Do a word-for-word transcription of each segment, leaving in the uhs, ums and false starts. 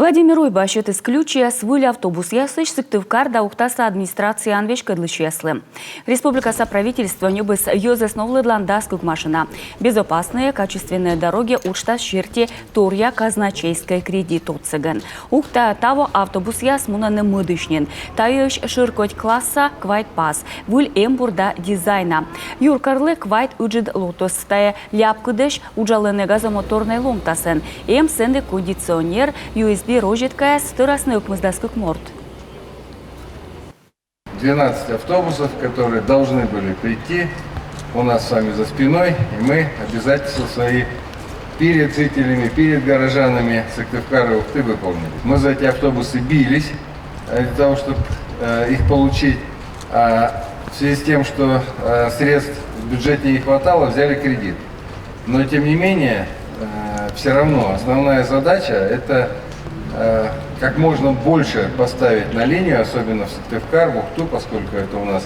Владимир Уйба сетіс ключ выль автобусъясысь Сыктывкар да Ухтаса администрацияян веськӧдлысьяслы. Республикаса правительство ньӧбис йӧзӧс новлӧдлан дас кык машина. «Безопасные, качественные дороги» уджтас серти торъя казначейскӧй кредит отсӧгӧн. Ухтаӧ таво автобусъяс мунӧны мӧдысь нин. Тайӧс шӧркодь класса, квайт пас, выль эмбур да дизайна. Юркарлы квайт ыджыд «Лотос». Тайӧ ляпкыдӧсь, уджалӧны газомоторнӧй ломтасӧн. Эм сэні кондиционер, ю эс би розеткаяс. Тӧрасны ӧкмысдас кык морт. Двенадцать автобусов, которые должны были прийти у нас с вами за спиной, и мы обязательства свои перед жителями, перед горожанами Сыктывкара и Ухты выполнили. Мы за эти автобусы бились, э, для того, чтобы их получить. А в связи с тем, что э, средств в бюджете не хватало, взяли кредит. Но тем не менее, все равно основная задача — это э, как можно больше поставить на линию, особенно в Сыктывкар, в Ухту, поскольку это у нас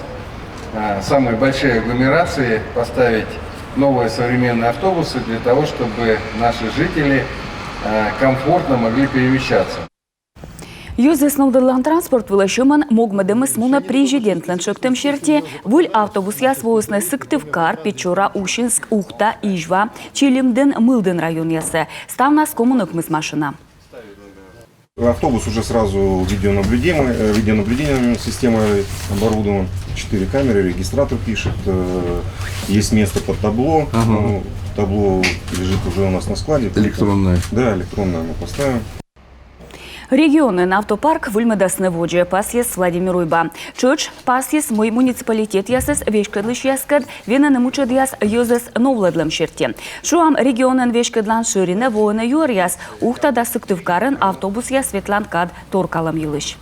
э, самые большие агломерации, поставить новые современные автобусы для того, чтобы наши жители э, комфортно могли перемещаться. Йӧзӧс новлӧдлан транспорт вылӧ сьӧмӧн могмӧдӧмыс мунӧ президентлӧн тшӧктӧм серти. Выль автобусъяс воисны Сыктывкар, Печора, Усинск, Ухта, Изьва, Чилимдін, Мылдін районъясӧ. Ставнас комын ӧкмыс машина. Автобус уже сразу видеонаблюдение, э, видеонаблюдением системой оборудован. Четыре камеры, регистратор пишет, э, есть место под табло. Ну, табло лежит уже у нас на складе. Электронное. Да, электронное мы поставим. Регионын автопарк выльмӧдасны водзӧ, пасйис Владимир Уйба. Тшӧтш пасйис, мый муниципалитетъясӧс веськӧдлысьяскӧд венӧны мытшӧдъяс йӧзӧс новлӧдлӧм серти. Шуам, регионӧн веськӧдлан шӧринӧ воӧны юӧръяс. Ухта да Сыктывкарын автобусъяс ветлан кад торкалӧм йылысь.